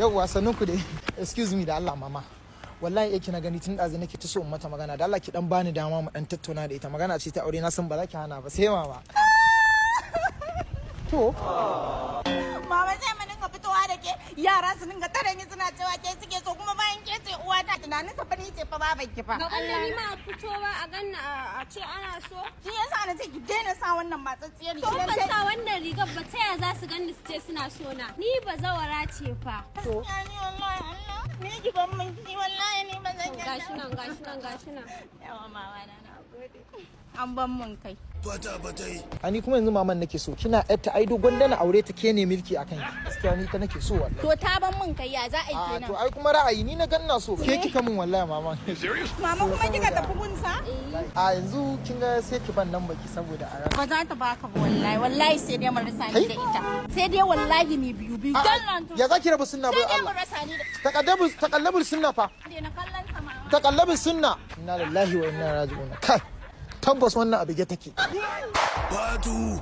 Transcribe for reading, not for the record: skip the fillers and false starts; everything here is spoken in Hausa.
Yauwa, sannun ku dai. Excuse me da Allah, mama. Wallahi yake na gani tun ɗazu nake ta so in mata magana. Da Allah ki dan bani dama mu dan tattauna da ita. Magana ce ta aure, na san ba za ki hana ba. Sai mama. To, Mama, sai mu dinga fitowa da ke, yara su dinga tare ni suna cewa ke suke so, kuma bayan ke ce uwa ta, tunanin sa fa ni ce fa baban ki fa. Gaban da ni ma a fitowa a ganna a ce ana so. Shi yasa na ce ki daina sa wannan matsatsiyar To rigar. ban sa wannan rigar ba, ta ya za su ganni su ce suna so na? Ni ba zawara ce fa. To. Gaskiya ni wallahi Allah ni ki ban mun ki, wallahi ni ba zan yarda. Gashi nan, gashi nan, gashi nan. Yawa mama na, na gode. An ban mun kai. Fata batai. A ni kuma yanzu maman nake so. Kina yarta ai gwanda na aure ta, ke ne milki akan ki. Gaskiya ni ta nake so wallahi. To ta ban mun kai, ya za a yi A kenan? to ai kuma ra'ayi ni na ganna so. Ke kika mun wallahi, mama. Mama, kuma kika tafi gunsa? A yanzu kin ga sai ki ban nan baki saboda a Ba za ta baka ba wallahi, wallahi sai dai mu rasa ni da ita. Sai dai wallahi ni biyu biyu. Dan nan to. Ya za ki raba sunna Sai bai dai mu Allah. rasa ni da Taqaddabul taqallabul sunna fa. Daina kallon sa, mama. Taqallabul sunna. Inna lillahi wa inna ilaihi raji'un. Kai. Tabbas wannan abu take. Fatu.